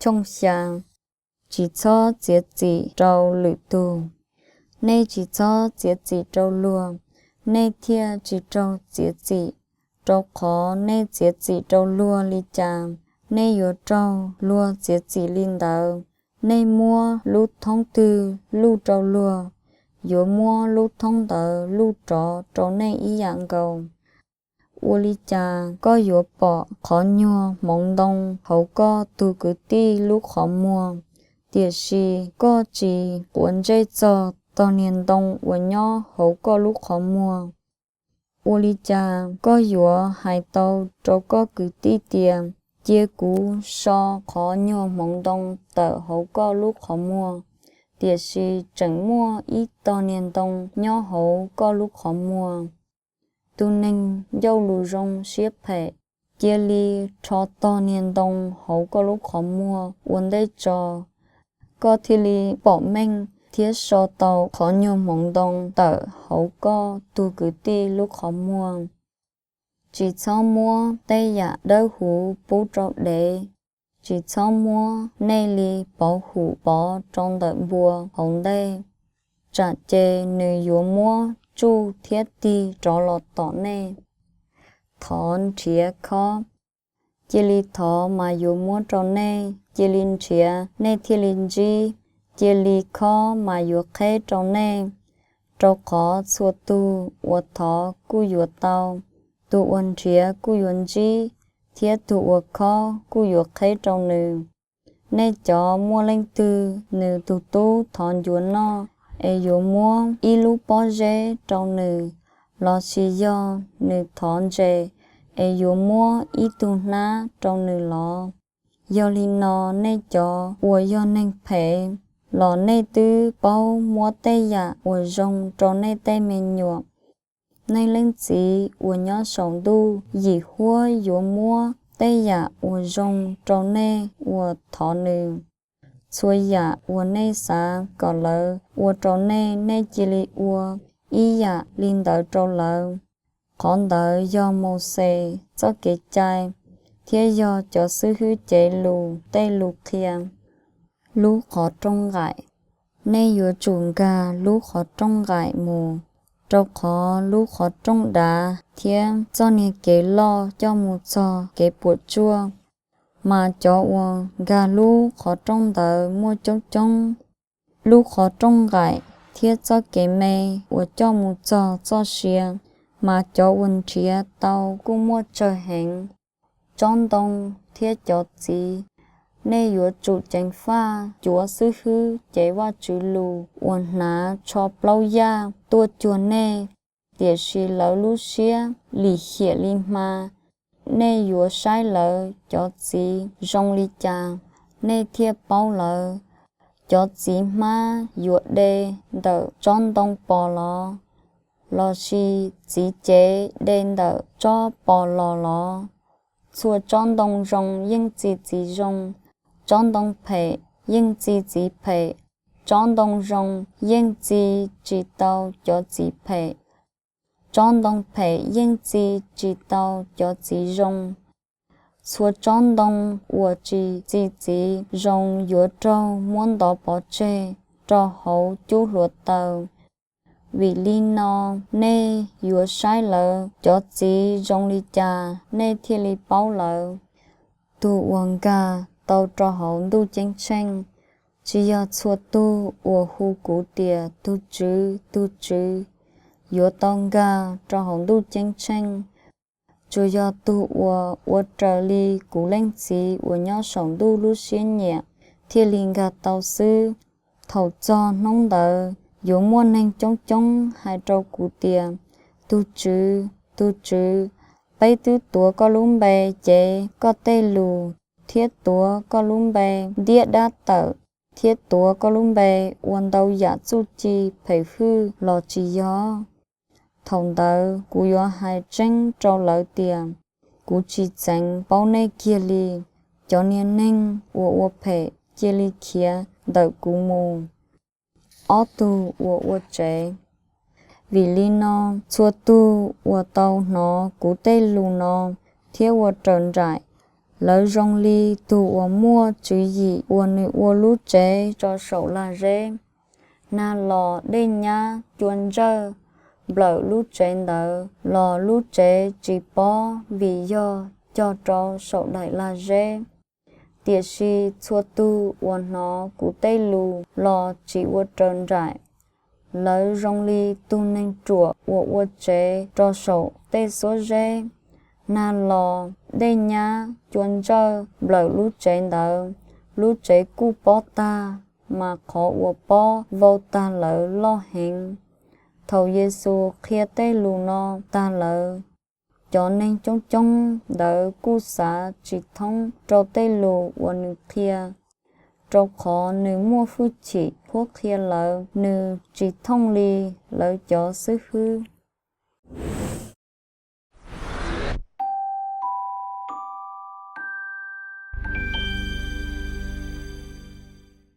Tshooj xya. Tsis txhob txiav txim rau lwm tus. Nej tsis txhob txiav txim rau luag, nej thiaj tsis raug txiav txim. Rau qhov nej txiav txim rau luag li cas, nej yuav raug luag txiav txim li ntawd. Nej muab lub thoob twg luj rau luag, yuav muab lub thoob ntawd luj rov rau nej ib yam nkaus. Ua li cas koj yuav pom qhov nyuag hmoov ntoo hauv koj tug kwv tij lub qhov muag, tiam sis koj tsis quav ntsej txog tog niag ntoo uas nyob hauv koj lub qhov muag? Ua li cas koj yuav hais tau rau koj kwv tij tias, cia kuv so qhov nyuag hmoov ntoo tawm hauv koj lub qhov muag, tiam sis tseem muaj ib tog niag ntoo nyob hauv koj lub qhov muag? Tus neeg ncauj lus zoo siab phem, cia li rho tog niag ntoo hauv koj lub qhov muag ua ntej tso, koj thiaj li pom meej thiab so tau qhov nyuag hmoov ntoo tawm hauv koj tug kwv tij lub qhov muag. Tsis txhob muab tej yam dawb huv pub rau dev, tsis txhob muab nej li pov hum pov rau ntawm npua hauv ntej, tsam ces nws yuav muab tsuj thiab tig rov los tom nej. Thov nrhiav khob, cia li thov mas yuav muab rau nej, cia li nrhiav nej thiaj li ntsib, cia li khob mas yuav qheb rau nej. Rau qhov txhua tug uas thov kuj yuav tau, tus uas nrhiav kuj yuav ntsib, thiab tus uas khob kuj yuav qheb rau nws. Nej cov muaj leej twg nws tus tub thov ncuav noj es yuav muab ib lub pob zeb rau nws, lossis yog nws thov ntses es yuav muab ib tug hnab rau nws los? Yog li no nej cov uas yog neeg phem los nej twb paub muab tej yam uas zoo rau nej tej me nyuam. Nej Leej Txiv uas nyob saum ntuj yim huab yuav muab tej yam uas zoo rau nej uas thov nws. Txhua yam uas nej xav kom lawv ua rau nej, nej cia li ua ib yam li ntawd rau lawv. Qhov ntawd yog Mauxes txoj kev cai thiab yog cov xib hwb cev lus tej lus qhia. Lub qhov rooj nqaim. Nej yuav tsum nkag lub qhov rooj nqaim mus, rau qhov lub qhov rooj dav thiab txoj niag kev loj coj mus txog kev puam tsuaj, mas cov uas nkag lub qhov rooj ntawd muaj coob coob. Lub qhov rooj nqaim thiab txoj kev me uas coj mus txog txoj sia, mas cov uas nrhiav tau kuj muaj tsawg heev. Tsob ntoo thiab cov txiv. Nej yuav tsum ceev faj cuav xib hwb cev Vajtswv lus uas hnav tsho plaub yaj tuaj cuag nej, tiam sis lawv lub siab lim hiam li hma. Nej yuav saib lawv cov txiv zoo li cas, nej thiaj paub lawv. Cov txiv hmab yuav de ntawm tsob ntoo pos los, lossis txiv cev de ntawm tsob pos los los? Txhua tsob ntoo zoo yeej txi txiv zoo, tsob ntoo phem yeej txi txiv phem. Tsob ntoo zoo yeej txi tsis tau cov txiv phem, tsob ntoo phem yeej txi tsis tau cov txiv zoo. Txhua tsob ntoo uas tsis txi txiv zoo yuav raug muab ntov pov tseg rau hauv cub hluav taws. Vim li no nej yuav saib lawv cov txiv zoo li cas, nej thiaj li paub lawv. Tus uas nkag tau rau hauv ntuj ceeb tsheej, tsis yog txhua tus uas hu kuv tias, Tus Tswv, tus Tswv, yuav tau nkag rau hauv ntuj ceeb tsheej, tsuas yog tus uas ua raws li kuv Leej Txiv uas nyob saum ntuj lub siab nyiam thiaj li nkag tau xwb. Thaum txog hnub ntawd, yuav muaj neeg coob coob hais rau kuv tias, Tus Tswv, tus Tswv, peb twb tuav koj lub npe cev koj tej lus, thiab tuav koj lub npe ntiab dab tawm, thiab tuav koj lub npe ua ntau yam txuj ci phem hwj los tsis yog? Thaum ntawd kuv yuav hais tseeb rau lawv tias, Kuv tsis txeev paub nej kiag li. Cov niag neeg uas ua phem, cia li khiav ntawm kuv mus! Ob tug uas ua tsev. Vim li no txhua tus uas tau hnov kuv tej lus no thiab ua raws nraim, Lawv zoo li tug uas muaj tswv yim uas nws ua lub tsev rau saum lag zeb. Nag los dej nyab cua ntsawj nplawm lub tsev ntawd los lub tsev tsis pob vim yog cog rau saum daim lag zeb. Tiam sis txhua tug uas hnov kuv tej lus los tsis ua raws nraim, lawv zoo li tug neeg ruam uas ua tsev rau saum tej xuab zeb. Nag los dej nyab cua ntsawj nplawm lub tsev ntawd, lub tsev kuj pob tag, mas qhov uas pob vau tag lawm loj heev. Thaum Yexus qhia tej lus no tag lawm, cov neeg coob coob ntawd kuj xav tsis thoob rau tej lus uas nws qhia, rau qhov nws muaj hwj chim qhuab qhia lawv, nws tsis thooj li lawv cov xib hwb.